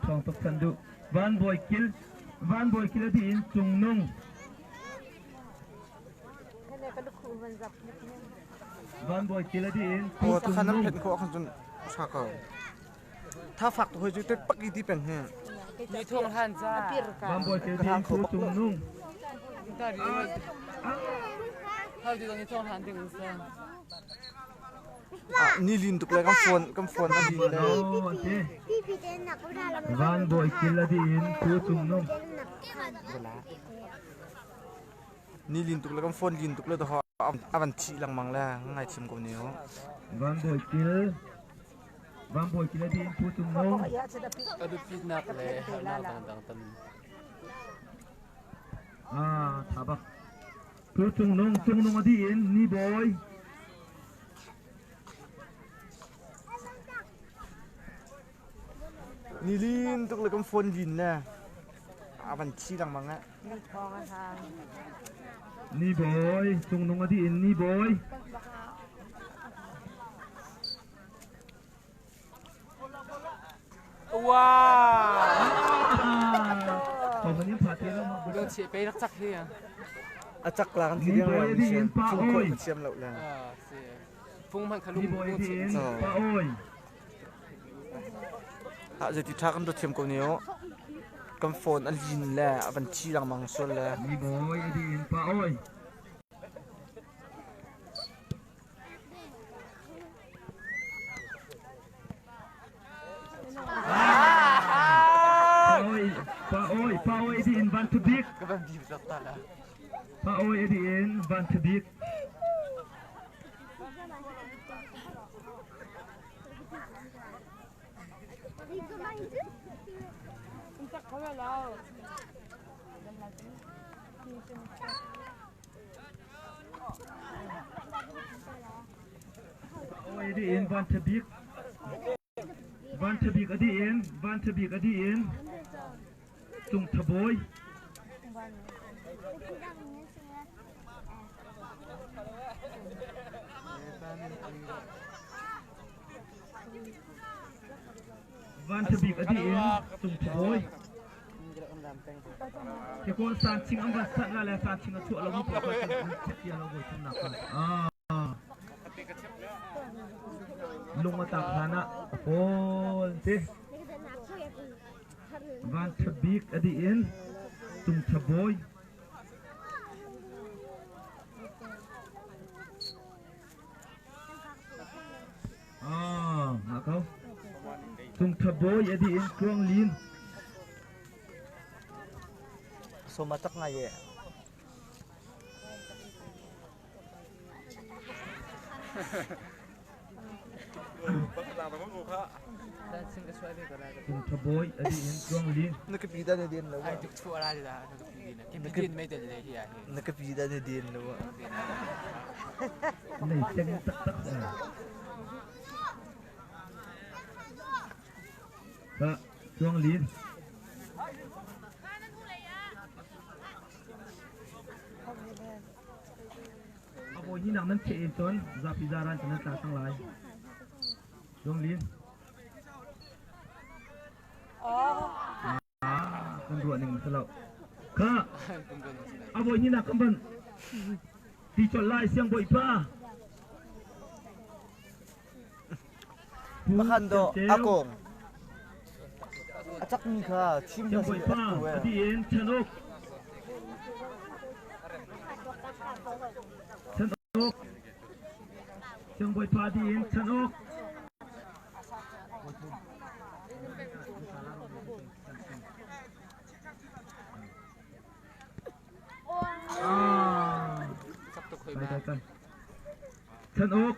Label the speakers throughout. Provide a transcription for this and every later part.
Speaker 1: Thawng tuk san duh. Van Bawi Kil Van Bawi Kil a dih in Cung Nung. Van Bawi Kil a dih in Pu Cung Nung.
Speaker 2: Khan khawh khan cun tha ko. Tha fak tu hoi cu te pak i ti peng he.
Speaker 3: Ni thong han za.
Speaker 1: Van Bawi Kil dih in Pu Cung Nung.
Speaker 3: Hau di ni thong han ding sa.
Speaker 2: Ni lin tuk le kan phone kan phone a lin le.
Speaker 1: Van Bawi Kil a dih in Pu Cung Nung.
Speaker 2: Ni lin tuk le kan phone lin tuk le to a van thih lengmang le ngai thiam ko ne ho.
Speaker 1: Van Bawi Kil Van Bawi Kil a dih in Pu Cung Nung.
Speaker 3: A biapitnak le harnak dangdang tam.
Speaker 1: Ah, tha bak. Pu Cung Nung, Cung Nung a dih in Ni Bawi.
Speaker 2: Ni lin tuk le kan phone lin le a van thi lengmang eh.
Speaker 1: Ni Bawi, Cung Nung a dih in Ni Bawi.
Speaker 2: A cak la kan ti ding lo mi siam phung khawh ka thiam lo le. Ha zeiti tha kan thiam ko ne o. Kan phone a lin le a van thi lengmang sual le.
Speaker 1: Ni bawi a din pa oi. Pa oi, pa oi di in van tu bik. Pa oi di in van tu bik. Oi di in van tha bik. Van tha bik a di in, van tha bik a di in. Cung tha bawi. Van tha bik a di in, cung tha bawi. Hikawn sanching an van sanh la le sanching a chuah lomi pawl kha an chek tia lo voi thumnak kha. Ah. Lung a tak hlan ah a pawl ti. Van ṭha bik a dih in tung ṭha bawi. Ah, ngah ko. Tung ṭha bawi a dih in tluang lin.
Speaker 2: Soma tak ngai ye.
Speaker 1: Tung ṭha bawi a dih in tluang lin.
Speaker 2: Na ka pi da ne den lo.
Speaker 3: Ai tuk chu ara da na ka pi na. Ki din mai del le hi a hi.
Speaker 2: Na ka pi da ne den lo.
Speaker 1: Nei seng taktak. Ka Tluang Lin. A bawi hi nak nan cheh in cun zapi zaran cu nan tla cang lai. Tluang Lin. Ah, kan ruah ning si lo. Ka a bawi hi nak kan ban ti chol lai siang bawi pa.
Speaker 2: Pakhan do akong. A cakmi kha thim hna sih
Speaker 1: Siangbawipa a ti in chan uk. Chan uk. Siangbawipa ti in chan uk. Ah. Kai kai kai. Chan uk.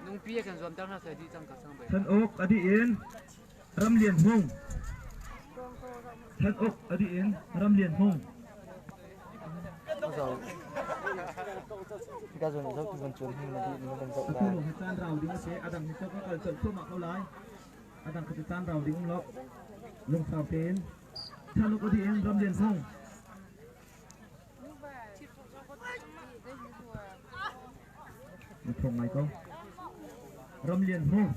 Speaker 3: Nungpi kan zuamter hna sai di cang ka sang bai.
Speaker 1: Chan uk a dih in Ram Lian Hmung. Chan uk a dih in Ram Lian Hmung.
Speaker 2: Ka zon zo tu van chuan hi na di na van zoh
Speaker 1: Atu
Speaker 2: lai.
Speaker 1: lawng hi caan rau ding a si. A dang hi cu ka kal colh thluahmah ko lai. A dang kha cu caan rau ding um lo. Lungsau tein. Chan uk a dih in Ram Lian Hmung. Na thawng ngai ko. Ram Lian Hmung.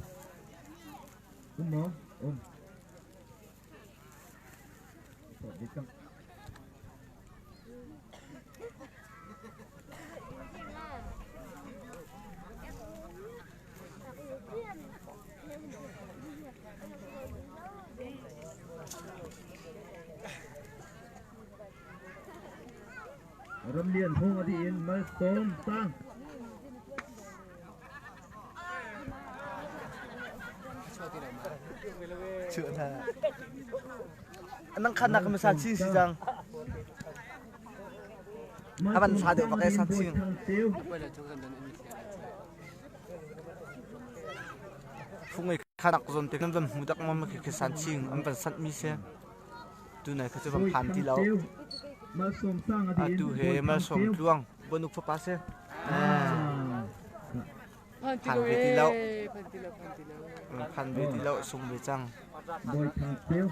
Speaker 1: Um maw? Um. Sawt dih cang. Ramlian Hung a dih in Malsawm Sang.
Speaker 2: Nang khan nak masa chi si jang. Avan sa deuh pakai san ching. Phungai khanak zon te kan van hmu dak ma khi khi san ching an van sat mi se. Tu nai kha chu van phan ti lo. Atu he malsawm tluang bonuk fapa se. Phan ve ti lo. Phan ve ti lo sung ve cang.
Speaker 1: Bawi Thang Ceu.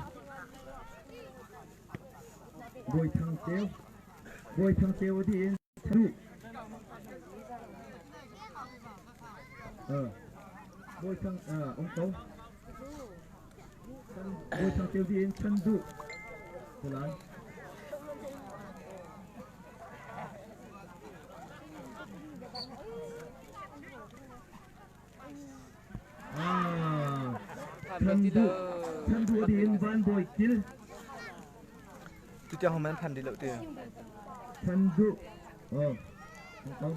Speaker 1: Bawi Thang Ceu. Bawi Thang Ceu adi in Thu. Bawi Thang um ko. Bawi Thang Ceu di in Chan Duh. Kulai. Chan duh din van bawi kil.
Speaker 2: Tu tiang homan phan di lo ti.
Speaker 1: Chan duh. Oh. Oh.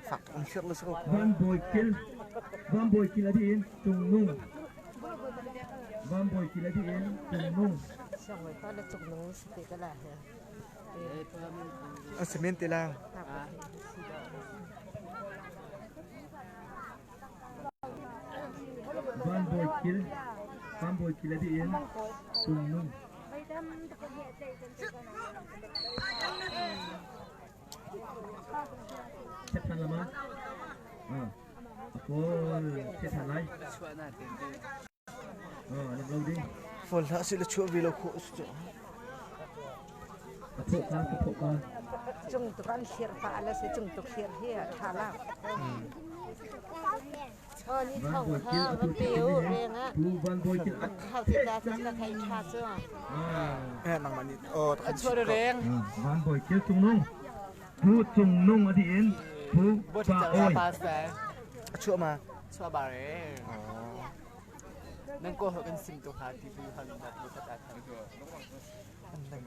Speaker 2: Fak tuk an khirh le si ko.
Speaker 1: Van Bawi Kil Van Bawi Kil a dih in Cung Nung Van Bawi Kil a dih in Cung Nung
Speaker 2: A si men te lang.
Speaker 1: Van Bawi Kil Van Bawi Kil a dih in Cung Nung. Chet lama. Ah. Ako chet lai. Ah, nam lo ding.
Speaker 2: Phone hlah si le chuah ve lo khawh si cu.
Speaker 1: A thawh ka, ka thawh ka.
Speaker 4: Cung tuk an khir pa la se cung tuk khir hi a tha la.
Speaker 1: Van Bawi Kil atu Van Bawi Kil
Speaker 2: Eh nangmah nih oh tak
Speaker 1: Van Bawi Kil Cung Nung Pu Cung Nung a di in Pu Pa Oi
Speaker 2: A chuah ma?
Speaker 3: Chuah ba re. Nan ko ho kan sim to ha ti tu han dat bu khat a than.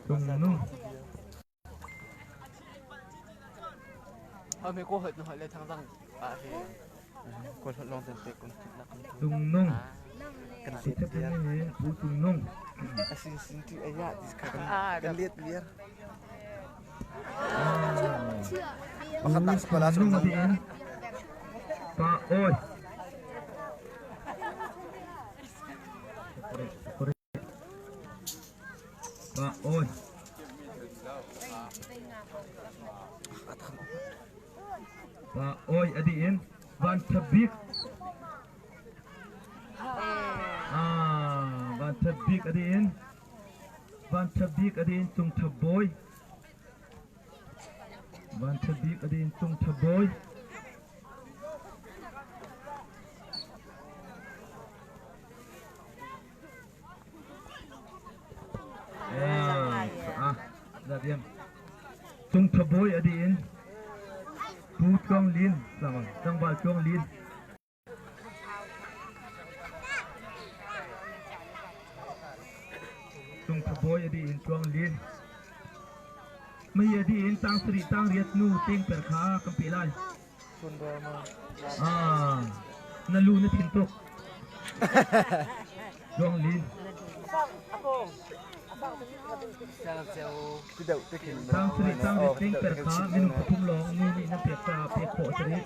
Speaker 1: Cung Nung
Speaker 3: Ho me ko hot no le thang zang pa he.
Speaker 2: Kawl holh lawng ten te kun nak
Speaker 1: Cung Nung
Speaker 2: kan let viar.
Speaker 1: Pu Cung Nung
Speaker 2: A sin sin ti aya ti kha kan kan let viar. Pakhat nak sekolah
Speaker 1: Nung a di in Pa Oi Pa Oi Pa Oi a dih in Van Ṭha Bik Ah, Van Ṭha Bik a dih in Van Ṭha Bik a dih in Cung Ṭha Bawi Van Ṭha Bik a dih in Cung Ṭha Bawi Cungtha bawi a dih in Pu Tluang Lin tlangval Tluang Lin Cungtha bawi a dih in Tluang Lin Mei a dih in tang sarih tang riat nu teng per kha kan pe lai. Ah, na lu na thin tuk. Duang Lin. Tang sarih tang riat teng per kha minung pathum lawng nu nih nan pek caah pek khawh a si rih.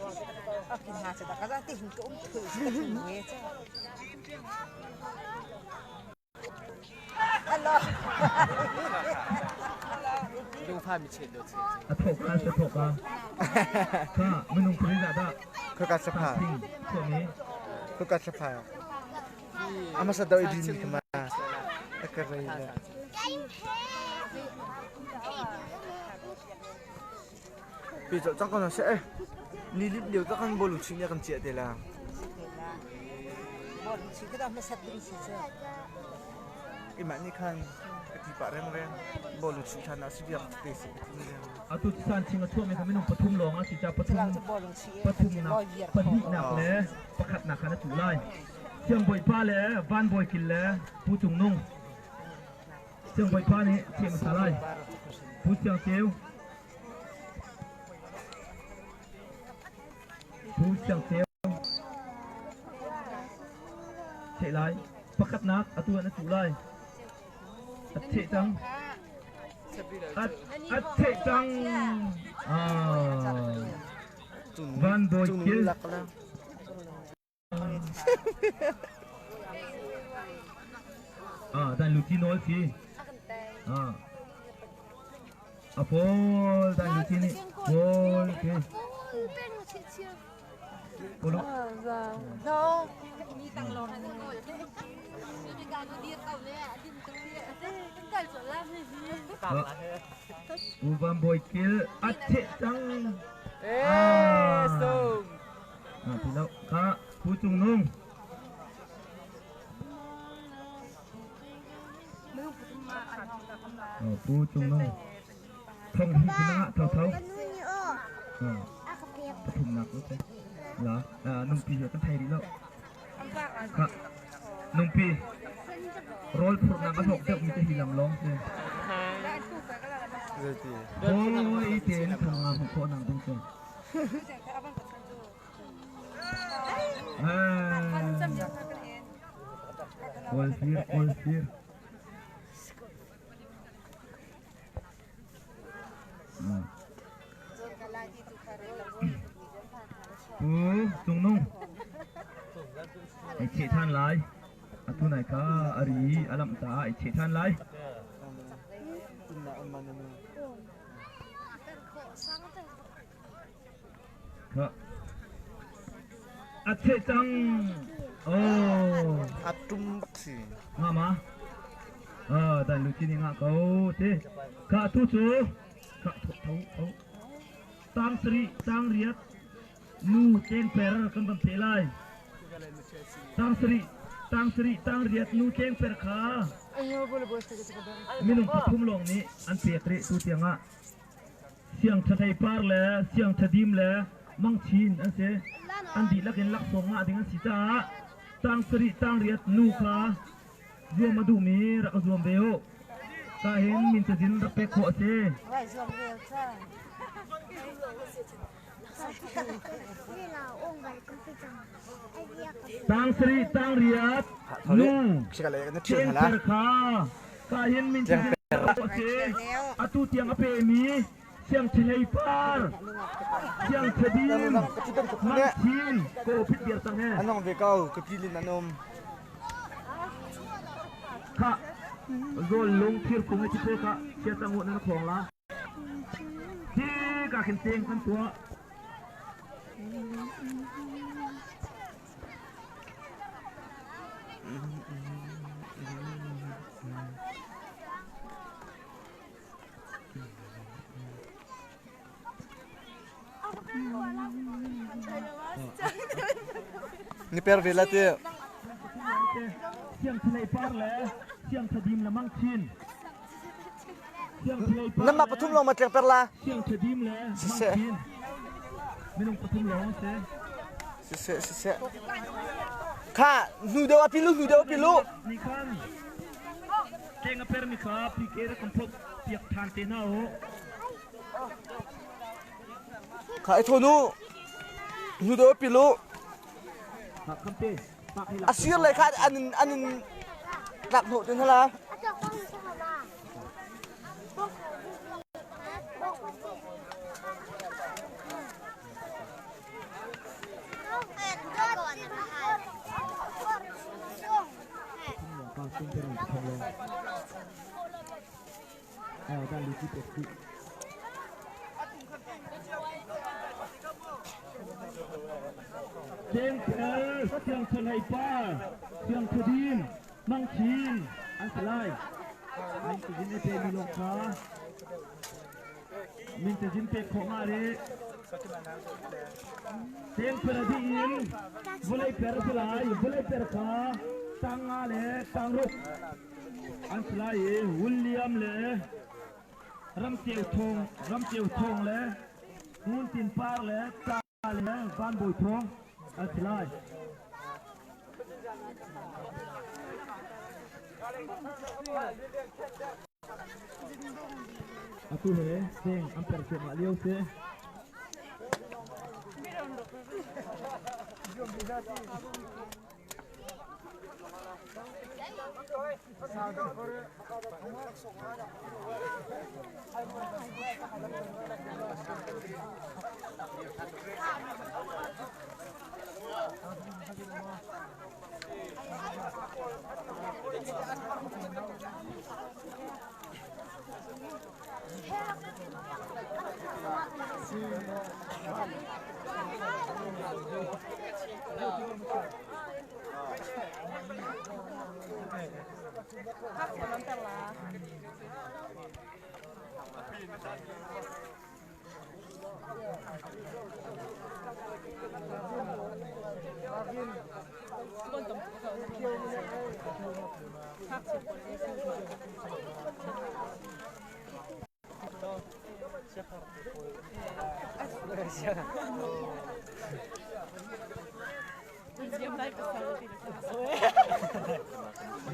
Speaker 3: Fa mi chet do che.
Speaker 1: A thawk kha se thawk a. Kha minung phun dah dah.
Speaker 2: Khuka thlapha.
Speaker 1: Chuami.
Speaker 2: Khuka thlapha. Ama sa do idin mi kama. Akarei la. Pi cho chang kon se. Ni lip liu ta kan bolu ching ya kan chia te la.
Speaker 4: Bolu ching ka ma sat ding si che.
Speaker 2: Imah nih khan a ti pah rengreng. Bawlu chuh ṭhan ah si biak te si ka ti reng.
Speaker 1: Atu san ching a chuahmi kha minung pathum lawng a si ca pathum pathumnak pahnihnak le pakhatnak khan a cuh lai. Siangbawipa le vanbawi kil le Pu Cung Nung. Siangbawipa nih thiam a sa lai. Pu Siang Ceu. Pu Siang Ceu. Cheh lai. Pakhatnak atu an a cuh lai. A cheh cang. A cheh cang. Ah. Van Bawi Kil. Ah, dan luti nawl si. Ah. A pawl dan luti nih pawl ke. Polo. U Van Bawi Kil a cheh cang.
Speaker 3: Eh, sung.
Speaker 1: Ah, ti lo. Kha Pu Cung Nung. Pu Cung Nung. Thong hi sinah tho tho. Pathumnak u te. La nungpi hi kan thei rih lo. Kha nungpi rawl phurhnak a hlawk deuh mi te hi lam lawng si. Hawi tein thong nga hmuh khawh nang ding si. Kawl fir, kawl fir. Pu Cung Nung ai cheh ṭhan lai. Atu nai kha a ri a lamh caah ai cheh ṭhan lai. A cheh cang. Oh.
Speaker 2: A tum bak si.
Speaker 1: Nga ma. Ah, dan lu chi ni nga ko te. Ka tu cu ka tho tho tho. Tang sri tang riat nu chen per kan van te lai. Tang sri tang sri tang riat nu chen per kha. Minung pathum lawng nih an pek rih tu tiangah Siang Ṭha Par le Siang Ṭha Dim le Mang Chin an si. An dihlak in laksawng ngah ding an si caah tang sarih tang riat nu kha zuam a duhmi rak zuam ve u. Ka hin min cazin rak pek khawh a si. Tang sarih tang riat nu tlengper kha ka hin min cazin rak pek khawh a si. Atu tiang a pemi Siang Ṭha Par, Siang Ṭha Dim, Mang Chin, ko phit biar cang he.
Speaker 2: Anong ve ko, ka pilin an um.
Speaker 1: Kha zawl lung thir kung hi te kha chia cang u nan khong la. Hi ka khin teng kan tuah.
Speaker 2: Ni per ve la te.
Speaker 1: Siang Thlei Par le Siang Thadim le Mang Chin. Siang Thlei Par.
Speaker 2: Nama pathum lawng ma tlek per la.
Speaker 1: Siang Thadim le Mang Chin. Minung pathum lawng se.
Speaker 2: Siseh siseh. Kha hnu deuh a pilu hnu deuh a pilu.
Speaker 1: Ni khan Keng a permi kha PK rak kan phok piak ṭhan te hna u.
Speaker 2: Kha i thawn u. Hnu deuh pil u. A sir lei kha an in an in tlak hnawh te hna la.
Speaker 1: Tengphel, Siang Tha Hlei Par, Siang Tha Dim, Mang Chin an si lai. Min cazin a pemi lawng kha min cazin pek khawh ngah rih. Tengphel a dih in vawlei per a si lai. Vawlei per kha tang nga le tang ruk an si lai i William le Ramceu Thawng, Ramceu Thawng le Ngun Tin Par le Ta le Van Bawi Thawng an si lai. Atu he seng an per cuahmah lio si.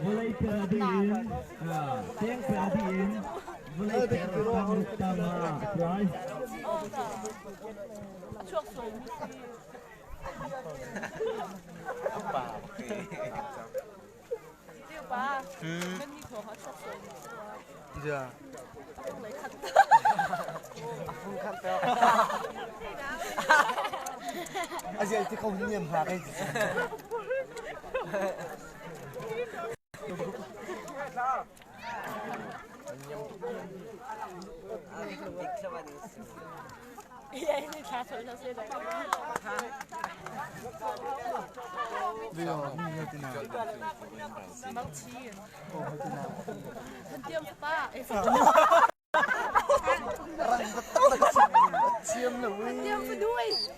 Speaker 1: Vawlei per a dih in teng per a dih in vawlei per tam tam ah a tuai.
Speaker 2: Ja. A zial ti ko niam hna kai ti.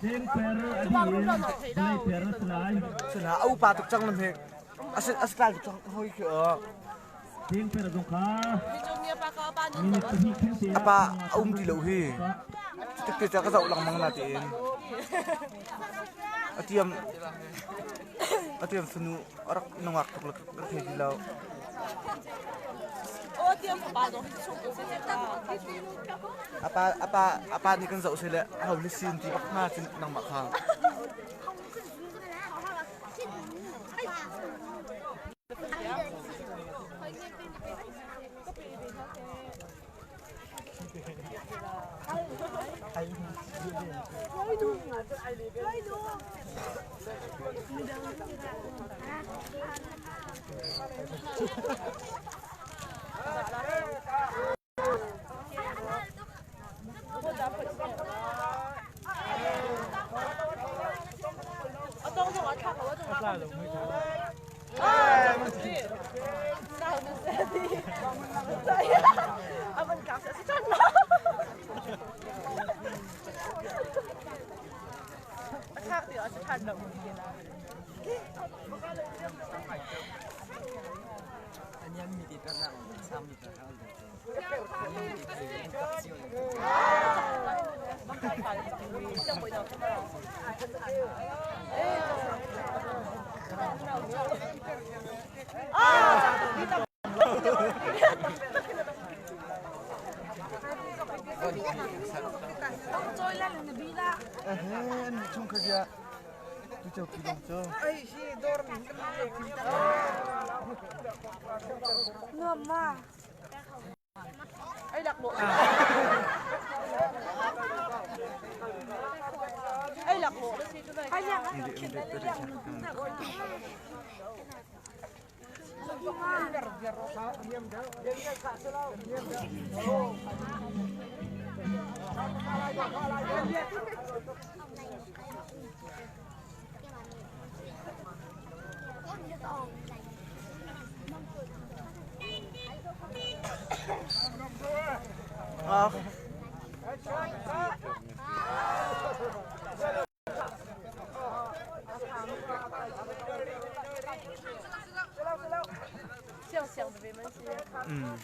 Speaker 1: Teng per a dih in vawlei per a si lai.
Speaker 2: Suna a upa tuk cang lam hi. As tlai tuk cang hoi khi o.
Speaker 1: Teng per zong kha minute pahnih kheng te
Speaker 2: A pa a um ti lo hi. Tik te ka zoh lengmang na tiin. A tiam a tiam fanu a rak nungak tuk le ka thei ti lo. A pa a pa a pa nih kan zoh seh le ho le sin ti bak hna cun nangmah kha. Chung kha sia tu chau ki dong chu.
Speaker 4: Nuam ma.
Speaker 2: Ah. Mm.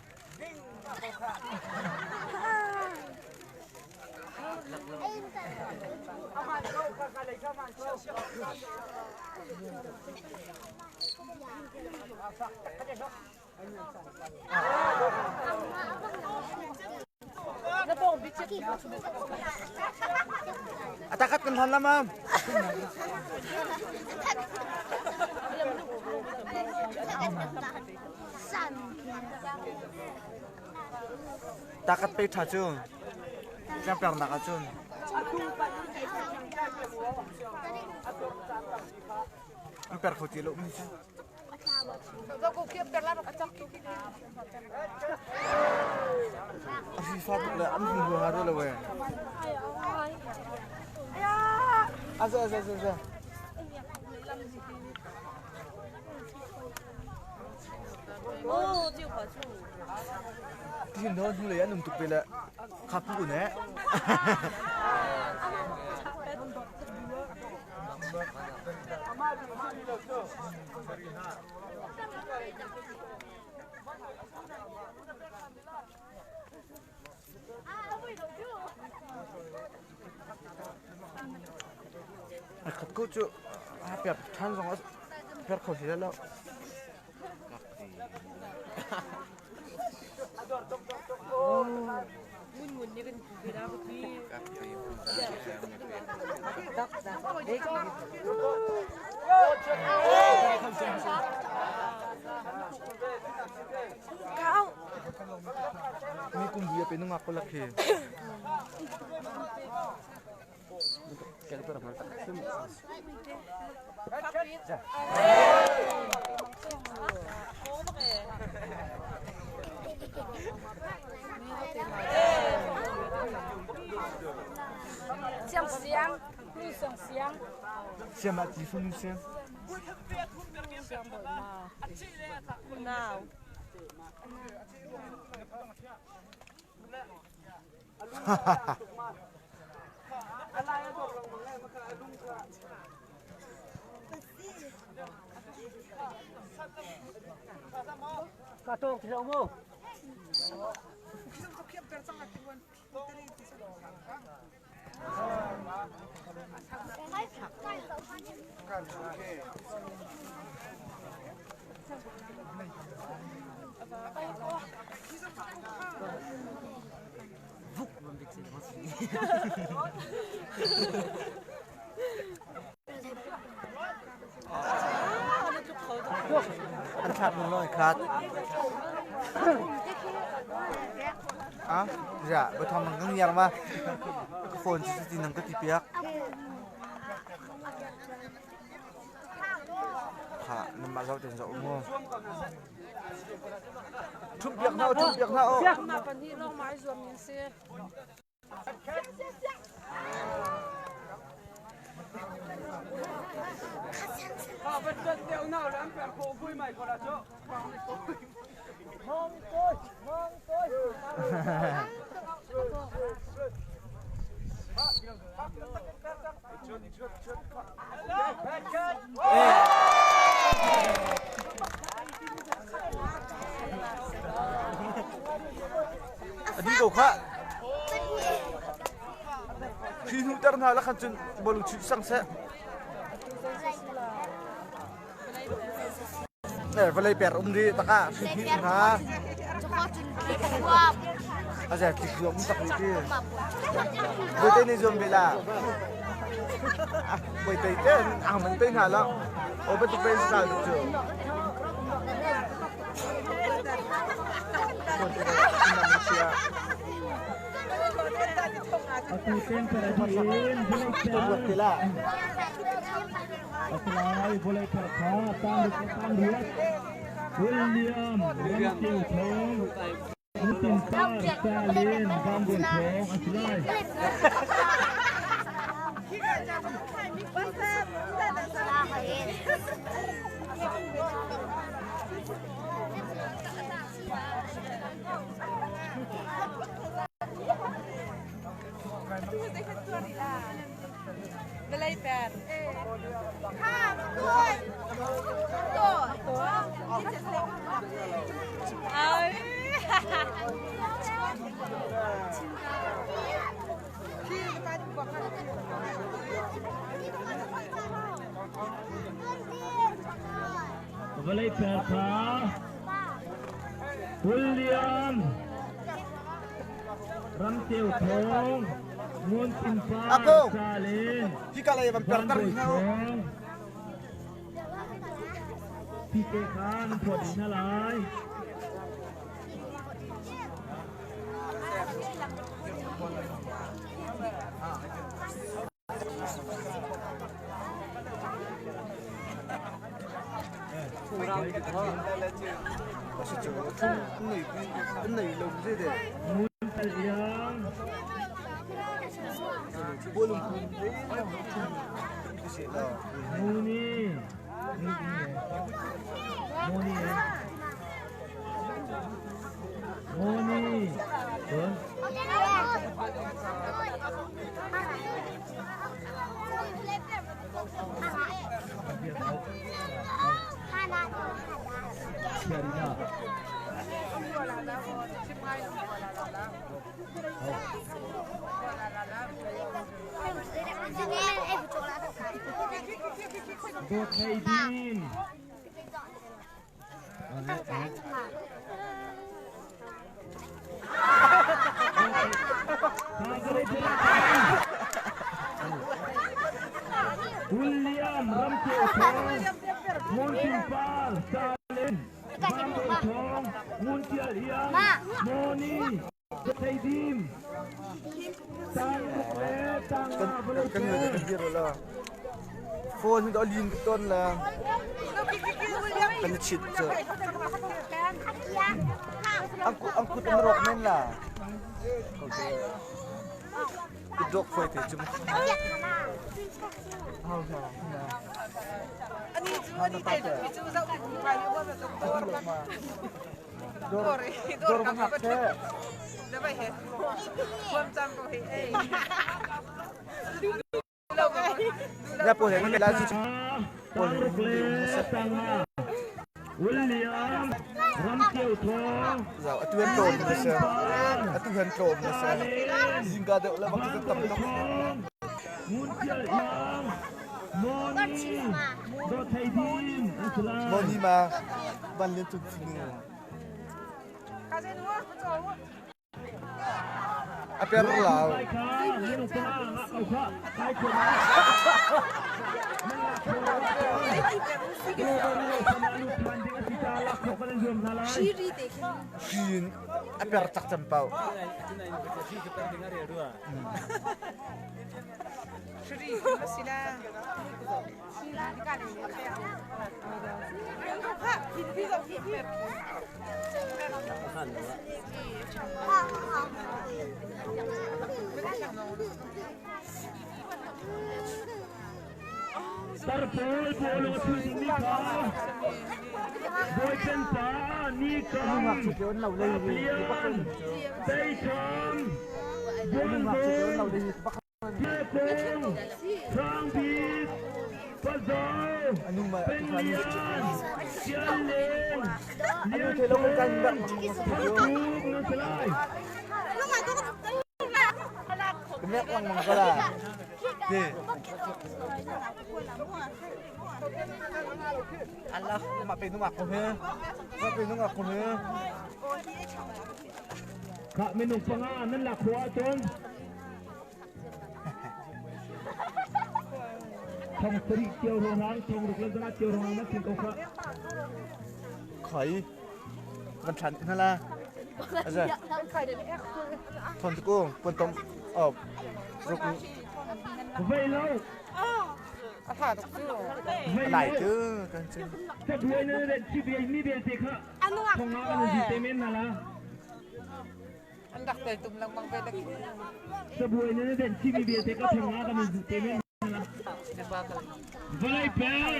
Speaker 2: Atakat kan hlan lam am. Takat pe tha cu. Tlang nak ahcun. An per kho ti lo mi cu. A si fa tuk le an hmu hua lo we. Aza aza aza aza. Ti no hnu lei an um tuk ve le kha pu ne. A khat ko cu a per ṭhan zong a per kho si lo. Mi kum bia pe nungak ko lak hi. Siam ah ti fung siam. An thlak nung lawng i khat. Ah, ja, ba thong nang kan ngiar ma. Ka phone cu ti nang ka ti piak. Kha, nan mah zau ten zau mu. Thum piak na o, thum piak na o.
Speaker 5: Mah pahnih lawng ma i zuam ning si.
Speaker 2: A dih ko khah. Khi hnu ter hna la khan cun bawlung chuih sang seh. Eh, vawlei per um ri taka hri hni hna. A zer tik zuam tak ri ti. Boite ni zuam ve la. Boite te ang man te hna la. O ba tu pe sa cu.
Speaker 1: Atu ten per a in vawlei per Atlai vawlei per kha tang tang riat William Ramkeu Thawng Mutin Par Stalin Bambul Thawng a si lai. Vawlei per kha William Ramteu Thawng Ngun Tin Par
Speaker 2: Ako!
Speaker 1: Salin
Speaker 2: Hika lei van per tar
Speaker 1: Van Bawi
Speaker 2: hna.
Speaker 1: Thawng PK kha nan phawt dih hna lai. Muni Muni Muni Cun Dawt Hlei Din. William Ramcheu Thawng, Ngun Tin Par, Stalin, Van Bawi Thawng, Ngun Tial Iang, Moni, Thei Dim, Tang Ruk le Tang Nga vawlei
Speaker 2: Kan
Speaker 1: per.
Speaker 2: dir la. Phone hi do lin ton la. Kan chit chu. Ang kut an rok men la. Kut dok phoi te chum. Hau na.
Speaker 5: Ani cu ani te cu zoh ngai u ba dor
Speaker 2: Dor dor bang hak the.
Speaker 5: Na vai he. Huam cam ko he ei.
Speaker 2: Ya po he ngan la chu.
Speaker 1: Tang ruk le tang nga. William Ramcheu Thawng,
Speaker 2: Zau atu han tlawm na se. Atu han tlawm na se. Zingka deuh la bang chu tam tuk.
Speaker 1: Ngun Tial Iang, Moni, Dawt Thei Din an si lai.
Speaker 2: Moni ma ban lian tuk finu. A per lau.
Speaker 1: Lai kha minung panga ngah ko kha. Kai khuam
Speaker 2: Hrin a per cak cam pau.
Speaker 1: Tarpawl pawl a thu dingmi kha Bawipen pa ni kam Aplian Teitham Buanbung Piakung Hrang Bik Pazau Penglian Sianleng Lianthung Thangtuk nan si lai.
Speaker 2: Mek lang mang kala. Ti. Allah, ma pe nung ako he. Ma pe nung ako he.
Speaker 1: Khah minung panga nan lak khawh ahcun thong sarih cio ruangah thong ruk le zanga cio ruangah nan sin ko khah.
Speaker 2: Khoi. Van thlan hna la. Aza. Thon tu ko pon tom oh ruk
Speaker 1: Vei lo.
Speaker 2: Lai tu kan chu.
Speaker 1: Cabuai na ret chi bia mi belte kha thong nga kan zi te men na la.
Speaker 5: An rak tel tum lengmang ve le.
Speaker 1: Cabuai na ret chi mi belte kha thong nga kan zi te men na la. Vawlei per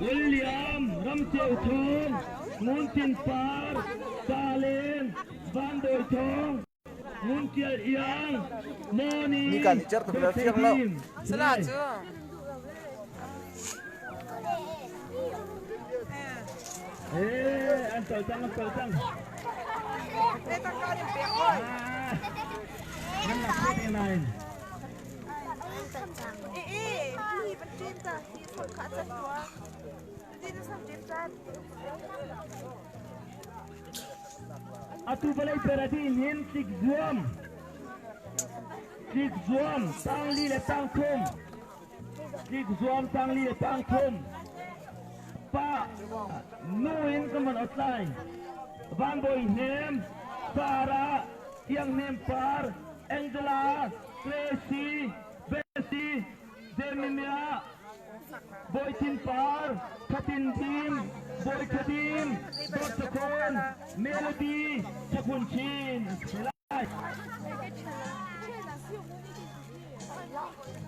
Speaker 1: William Ramcheu Thung Ngun Tin Par Stalin Van Doi Thong. Ngun Tial Iang, Moni,
Speaker 2: Nika nih cer tuk le fiang lo.
Speaker 5: Sala cu.
Speaker 1: Eh, an tol cang, an tol cang.
Speaker 5: Eh, tangka nih pek hoi.
Speaker 1: Nan lak khawh te nain.
Speaker 5: Eh, eh, hi ban ṭin ta, hi thong kha can tua. Ti na sam ṭin tan.
Speaker 1: Atu vawlei peradi hin tlik zuam. Tlik zuam tangli le tangthum. Tlik zuam tangli le tangthum. Pa nu in ka man ot lai. Van Bawi Hnem, Sarah, Tiang Hnem Par, Angela, Tracy, Bessie, Jeremiah, Bawi Thin Par, Thatin Dim, Bawi Thadim, Dawt Sakhon, Melody, Sakhun Chin.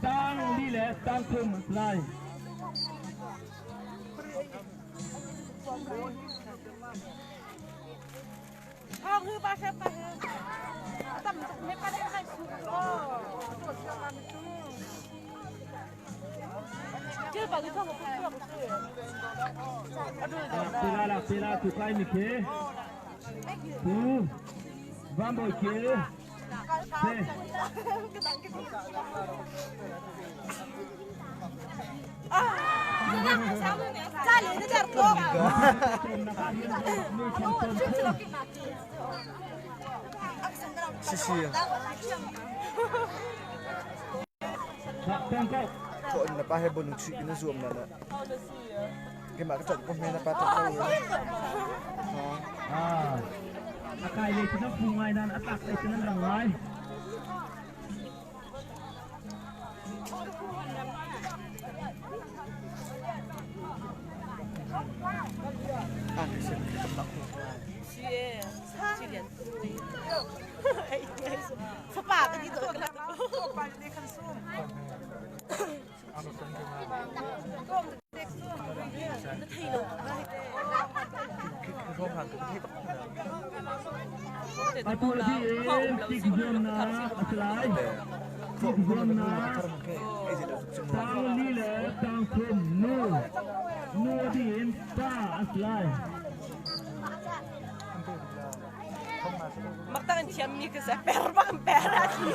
Speaker 1: Tang li le tang thum lai.
Speaker 5: Thong hư ba sep ba hư. Tam tuk he pa dai hai su ko. To sia ma mi tu. Chứ bà cứ không có phương
Speaker 1: Pila la pila tu kai mi ke. Tu van boi ke. Se.
Speaker 2: Si si. Thawh in na pa he bonung chuih in na zuam na na. Keimah ka ṭanh ko hme na pa ṭanh ko.
Speaker 1: A kai lei cu nan phu ngai nain a tlak lei cu nan rang ngai. Atu a dih i tik zuamnak a si lai. Tik zuamnak tang li le tang thum nu nu a dih in pa a si lai.
Speaker 5: Maktang in thiammi ka sa per bak per a thi.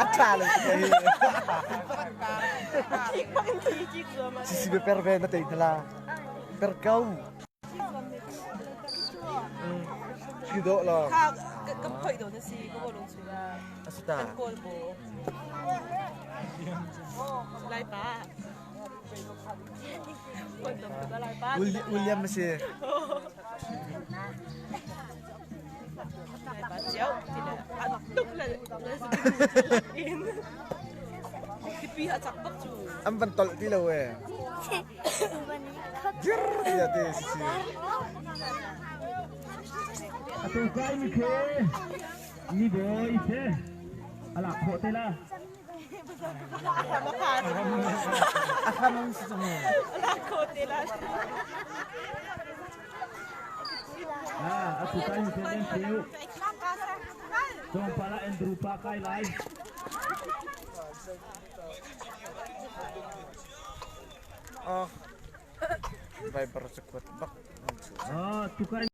Speaker 2: A tha le hi.
Speaker 5: A thik bak in thi ki zuam.
Speaker 2: Si si per ve na te la. Per kau. Si do la.
Speaker 5: Kha ka phoi do na si ka bo lung chu la.
Speaker 2: Asita.
Speaker 5: Kan kawl bo. Lai pa.
Speaker 2: William si. An van tolh ti lo ee. Dir tiah ti si si.
Speaker 1: Atu kai mi khi mi bawi se alak khawh te la.
Speaker 2: A hram si cang.
Speaker 1: Ah, atu kai mi khi den siu. Tlawmpal ah Andrew pa kai lai.
Speaker 2: Oh. Viber cakuat bak.
Speaker 1: Ah, tu kai.